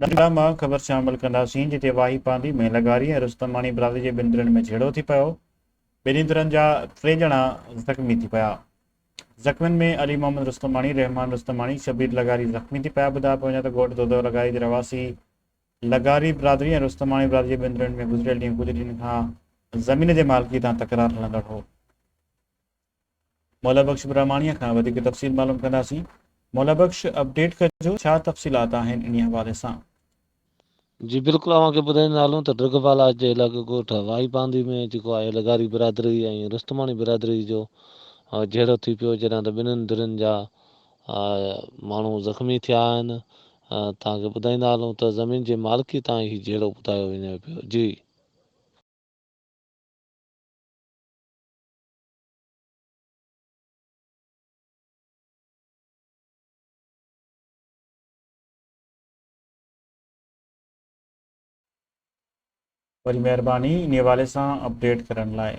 ڏانڊا مان خبر شامل ڪنداسين جتي واهي پانڌي ۾ لغاري ۽ رستماڻي برادري جي ٻن ڌرين ۾ جهيڙو ٿي پيو، ٻنهي ڌرين جا ٽي ڄڻا زخمي ٿي پيا. زخمين ۾ علي محمد رستماڻي، رحمان رستماڻي، شبير لغاري زخمي ٿي پيا. ٻڌايو پيو وڃي ته ڳوٺ دودو لغاري جي رهواسي لغاري برادري ۽ رستماڻي برادري جي ٻن ڌرين ۾ گذريل ڏينهن ڪجهه ڏينهن کان زمين جي مالڪي تان تڪرار هلندڙ هو. مولا بخش برهماڻيء کان وڌيڪ تفصيل معلوم ڪنداسين. مولا بخش اپڊيٽ ڪجو ڇا تفصيلات آهن انهي حوالي سان. جي بلڪل اوهان کي ٻڌائيندا هلون ته ڊرگهه بالاچ جي علائقي ڳوٺ واهي پانڌي ۾ جيڪو آهي لغاري برادري ۽ رستماڻي برادري جو جهيڙو ٿي پيو جڏهن ته ٻنهين ڌرين جا ماڻهو زخمي ٿيا آهن توهان کي ٻڌائيندا هلون ته زمين جي مالڪي تان هي جهيڙو ٻڌايو وڃي پيو جي. وڏي مهرباني انهي حوالي سان اپڊيٽ ڪرڻ لاء.